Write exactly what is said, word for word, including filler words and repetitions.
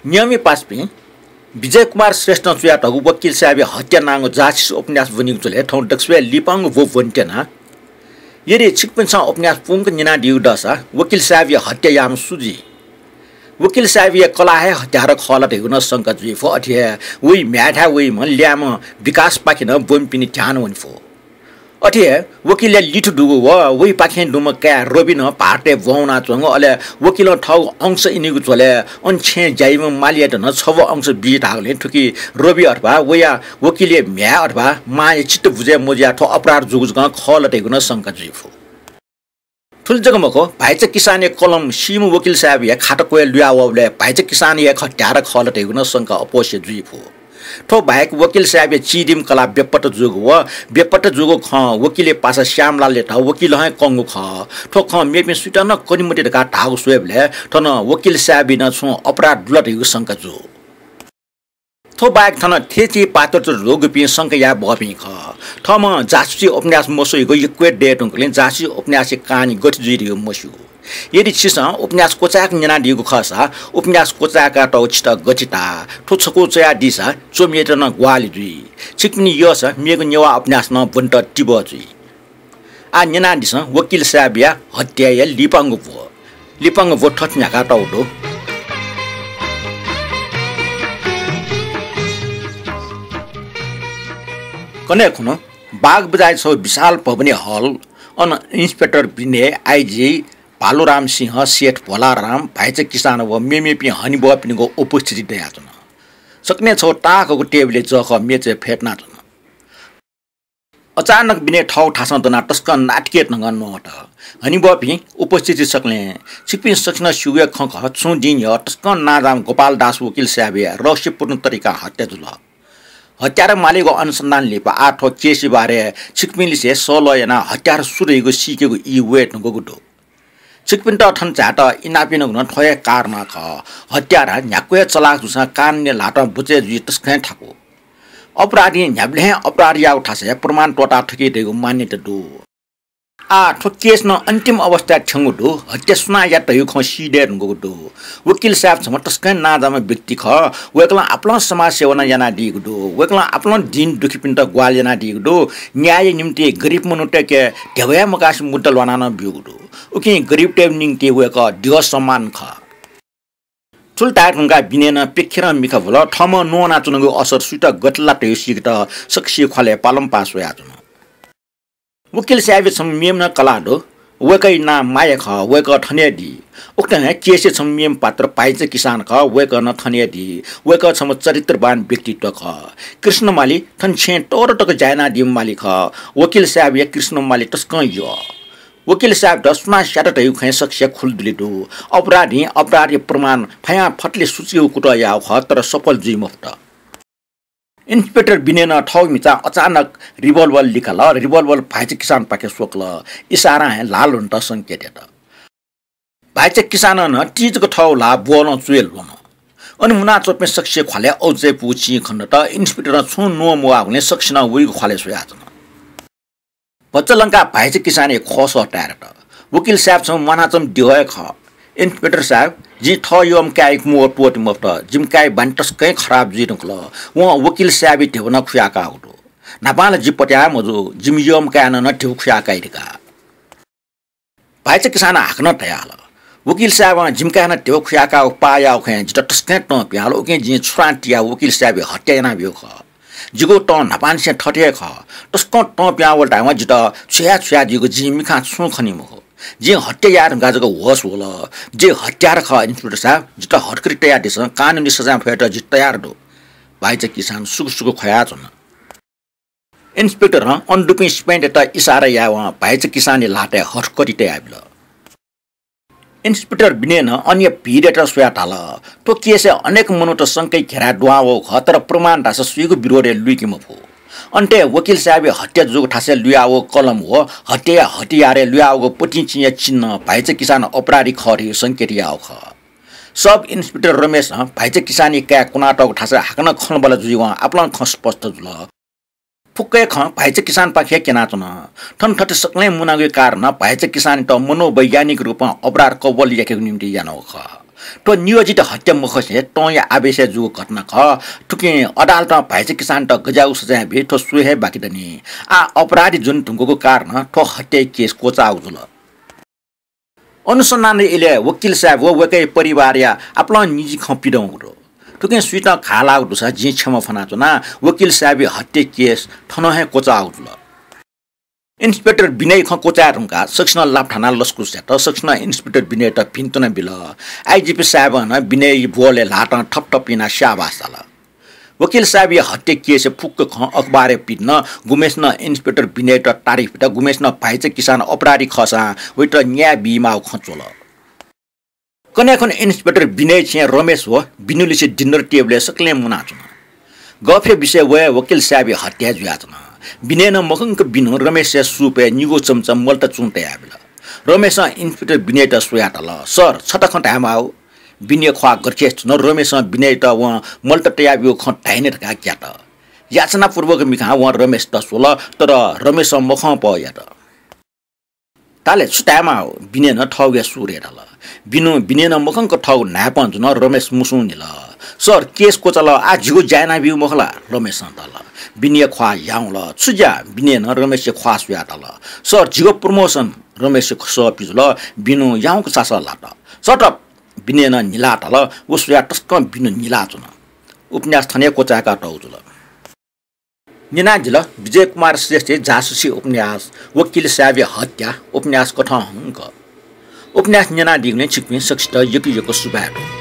नियमि पासापिं, विजय कुमार श्रेष्ठं च्वयातःगु वकिल साहेबया हत्या नांगु जासुसी उपन्यास ब्वनीगु झ्वलय् थौं दकसिबय् लिपांगु ब्व ब्वनेत्यना। यदि छिकपिन्सं उपन्यास पूवंक न्यनादीगु दःसा वकिल साहेबया हत्या याःम्ह सु जुइ? वकिल साहेबया कलाः हे हत्यार खः ला धइगु नं शंका जुइ फु। अथे हे वइ म्ह्याय्‌थाय् वइम्ह ल्याय्‌म्ह विकासपाखे नं ब्वमिपिनि ध्यान वने फु। अथे हे वकिलया लिथु दुगु व वइपाखें दुम्ह काय् रवि नं भारतय् ब्वं वनाच्वंगु, अले वकिलं थःगु अंश इनिगु झ्वलय् अन छेँय् ज्या याइम्ह मालियात नं छब्व अंश बी धाःगुलिं थुकी रवि अथवा वया वकिलया म्ह्याय् अथवा मांया चित्त बुझे मजुयाः थ्व अपराध जूगु जकं खः ला धइगु नं शंका जुइ फु। थुलि जक मखु, भाइचा किसानया कलम सीम्ह वकिल साहेबया खाता क्वय् लुया वःबलय् भाइचा किसानया खँ हत्यार खः ला धइगु नं शंका अप्वःसे जुइ फु। थ्व बाहेक वकिल साहेबया चिधीम्ह कलाः बेपत्ता जूगु व बेपत्ता जूगु खँ वकिलया पासा श्यामलालयात वकिलं हे कंगु खः। थ्व खँ मेपिं सुयातं नं कने मते धकाः धाःगु स्वयेबलय् थन वकिल साहेबया नं छुं अपराध दु ला धइगु शंका जू। थ्व बाहेक थन थेचिपात्रत ल्वःगुपिं शंका याये बहःपिं खः। थःम्हं जासुसी उपन्यास मस्वइगु यक्व हे दये धुंकलिं जासुसी उपन्यासया कहानी गथे जुइ धइगु मस्यू। यदि छिसं उपन्यास क्वचाय्‌क न्यनादीगु खःसा उपन्यास क्वचाय्‌कातःगु छितः गथे ताः? थ्व छकू च्वयादीसा च्वमियात नं ग्वाहालि जुइ। छिकपिनि यःसा मेगु नेवाः उपन्यास नं ब्वनेत तिबः जुइ। आः न्यनादिसँ वकिल साहेबया हत्याया लिपांगु ब्व। लिपांगु ब्व थथे न्ह्याकातःगु दु। कन्हय् खुन्हु बागबजारय् छगू विशाल भवनया हल, अन इन्सपेक्टर विनय, आइजी भालुराम सिंह, सेठ भोलाराम, भाइचा किसान व मेमेपिं हनेबहःपिनिगु उपस्थिति दयाच्वन। सकलें छगू ताःहाकःगु टेबलय् जःखः मेचय् फ्यतुनाच्वन। अचानक विनय थःगु थासं दनाः तसकं नाटकीय ढंगं न्ववात। हनेबहःपिं उपस्थिति सकलें, छिकपिं सकसिनं स्यूगु हे खँ खः, छुं दिं न्ह्यः तसकं नांजाःम्ह गोपाल दास वकिल साहेबया रहस्यपूर्ण तरिकां हत्या जुल। हत्यार मालीगु अनुसन्धान लिपा आः थ्व केसया बारे छिकपिंलिसे सल्लाह यानाः हत्यार सु धइगु सीकेगु ई वये धुंकूगु दु। छिकपिन्त थन झायेत इनाप यानागु नं थ्व हे कारणं खः। हत्यारा न्ह्याक्व हे चलाख जूसां कानूनया ल्हातं बचय् जुइ तसकं हे थाकु। अपराधीं न्ह्याबलें हे अपराध याःगु थासय् प्रमाण त्वःता थकी धइगु मान्यता दु। आः थ्व केस नं अन्तिम अवस्थाय् थ्यंगु दु। हत्या सुनां यात धइगु खँ सी दये धुंकूगु दु। वकिल साहेब छम्ह तसकं हे नांजाःम्ह व्यक्ति खः। वय्कलं आपालं समाज सेवा नं यानादीगु दु। वय्कलं आपालं दीन दुःखीपिन्त ग्वाहालि यानादीगु दु। न्यायया निंतिं गरिब मनूतय्के ध्यबा हे मकासे मुद्दा ल्वाना नं ब्यूगु दु। उकिं गरिबतय् निंतिं वय्कः द्यः सम्मान खः। थुलि धाये धुंकाः विनयं प्यखेरं मिखा भुल। थःम्हं न्ववानाच्वनागु असर सुइत गथे लात धइगु सीकेत सकसिया ख्वालय् पालंपाः स्वयाच्वन। वकिल साहेबया छम्ह मेम्ह नं कलाः दु। वय्कःया नां माया खः, वय्कः थन हे दी। उकथं हे केसया छम्ह मेम्ह पात्र भाइचा किसान खः, वय्कः नं थन हे दी। वय्कः छम्ह चरित्रवान व्यक्तित्व खः। कृष्ण माली थन छेँय् तःदँ तक ज्या यानादीम्ह माली खः। वकिल साहेबया कृष्ण माली तसकं यः। वकिल साहेबयात सुनां स्यात धइगु खँय् सकसिया खुलिदुलि दु। अपराधीं अपराधया प्रमाण फयां फतले सुचुकेगु कुतः याःगु खः, तर सफल जुइ मफुत। इन्सपेक्टर विनयं थःगु म्हिचां अचानक रिभल्भर लिकाल। रिभल्भर भाइचा किसानपाखे स्वकल। इसारां हे ल्हाः ल्ह्वनेत संकेत यात। भाइचा किसानं नं तिजक थःगु ल्हाः ब्वलं चुये ल्ह्वन। अन मुनाच्वंपिं सकसिया ख्वालय् औचय् पूगु चिं खनेदत। इन्सपेक्टरं छुं न्वं मवाःगुलिं सकसिनं वइगु ख्वालय् स्वयाच्वन। भचा लंकाः भाइचा किसानया ख्वःसः ताय्‌दत। वकिल साहेब छम्ह म्वानाच्वंम्ह द्यः हे खः। इन्सपेक्टर साहेब, जिं थः यःम्ह काय्‌याके म्वः त्वःते मफुत। जिमि काय्‌या बानी तसकं हे खराब जुइ धुंकल। वं वकिल साहेबया ध्यबा नं खुयाकाःगु दु। न्हापां ला जि पत्याः मजू, जिमि यःम्ह काय्‌नं नं ध्यबा खुयाकाइ धकाः। भाइचा किसानं हाकनं धयाहल, वकिल साहेबं जिमि काय्‌नं ध्यबा खुयाकाःगु पाः याःगु खँय् जितः तसकं हे तं पिहां वल। उकिं जिं छुरां तियाः वकिल साहेबया हत्या यानाब्यूगु खः। जिगु तं न्हापांनिसें थथे हे खः। तसकं तं पिहां वल धायेवं जितः छु याये छु याये जुइगु जिं मिखां छुं खनी मखु। जिं हत्या याये धुंकाः जक होश वल। जि हत्यारा खः इन्सपेक्टर साहेब, जितः हटकरि तयादिसँ, कानुनी सजाँय फयेत जि तयार दु। भाइचा किसान सुकु सुकु ख्वयाच्वन। इन्सपेक्टरं अन दुपिं सिपाइँतय्‌त इसारा यायेवं भाइचा किसानया ल्हातय् हटकरि तयाबिल। इन्सपेक्टर विनयं अनया भिडयात स्वयाः धाल, थ्व केसय् अनेक मनूत शंकया घेराय् दुहां वःगु खः, तर प्रमाण धाःसा सुयागु विरोधय् लुइके मफु। अन तय् वकिल साहेबया हत्या जूगु थासय् लुयावःगु कलम व हत्याया हतियारय् लुयावःगु पतिंचिंया चिन्ह भाइचा किसान अपराधी खः धइगु संकेत याःगु खः। सब इन्सपेक्टर रमेशं भाइचा किसानया काय् कुनातःगु थासय् हाकनं खँल्हाबल्हा जुइवं आपालं खँ स्पष्ट जुल। फुक्क हे खँ भाइचा किसानपाखें क्यनाच्वन। थन थथे सकलें मुनागुया कारण भाइचा किसानयात मनोवैज्ञानिक रूपं अपराध कबुल याकेगु निंतिं यानागु खः। थ्व नियोजित हत्या मखसे तंया आवेशय् जूगु घटना खः। थुकिं अदालतं भाइचा किसानत गज्याःगु सजाँय बी, थ्व स्वये हे बाकि दनि। आः अपराधी जुन धुंकूगु कारणं थ्व हत्याया केस क्वचाःगु जुल। अनुसन्धानया इलय् वकिल साहेब व वय्कःया परिवारया आपालं निजी खँ पिदंगु दु। थुकिं सुइतं घाः लाःगु दुसा जिं क्षमा फ्वनाच्वना। वकिल साहेबया हत्याया केस थनं हे क्वचाःगु जुल। इन्सपेक्टर विनयया खँ क्वचाये धुंकाः सकसिनं लापा थानाः लसकुस यात। सकसिनं इन्सपेक्टर विनययात भिन्तुना बिल। आइजिपी साहेबं नं विनयया ब्वलय् ल्हातं थपथप यानाः स्याबास धाल। वकिल साहेबया हत्या केसया फुक्क खँ अखबारय् पिदन। गुम्हेसिनं इन्सपेक्टर विनययात तारिफ यात, गुम्हेसिनं भाइचा किसान अपराधी खःसां वयात न्याय बीमाःगु खँ च्वल। कन्हय् खन इन्सपेक्टर विनय छेँय् रमेश व बिनुलिसे dinner table-य् सकलें मुनाच्वन। गफया विषय वय् वकिल साहेबया हत्या जुयाच्वन। विनयनं मखंक बिनु रमेशया soup-य् निगू चम्चा मलत चुं तयाबिल। रमेशं इन्सपेक्टर विनययात स्वयाः धाल, "सर, छता खँ धायेमाःगु।" विनयया ख्वाः गथे च्वन, रमेशं विनययात वं मलत तयाब्यूगु खँ धाइने धकाः ग्यात। याचनापूर्वक मिखां वं रमेशयात स्वल, तर रमेशं मखंपः यात। "ताले छु धायेमाःगु?" विनयनं थःगु हे सुरय् धाल। बिनु, विनयनं मखंक थःगु न्हाय्पं जुन। रमेश मुसुं न्हिल, "सर, केस क्वचाल, आः जिगु ज्या यानाब्यू मखु ला?" रमेशं धाल। विनयया ख्वाः याउँल। "छु ज्या?" विनयनं रमेशया ख्वाः स्वयाः धाल। "सर, जिगु promotion।" रमेशया सः पिजुल। बिनु याउँक सासः ल्हात। "Shut up!" विनयनं न्हिलाः धाल। व स्वयाः तसकं बिनु न्हिलाः च्वन। उपन्यास थन हे क्वचाय्कातःगु जुल। न्यनादिल विजय कुमार श्रेष्ठया जासुसी उपन्यास वकिल साहेबया हत्या, उपन्यास कथं हंक। उपन्यास न्यनादीगुलिं छिकपिं सकसित यक्व यक्व सुभाय् दु।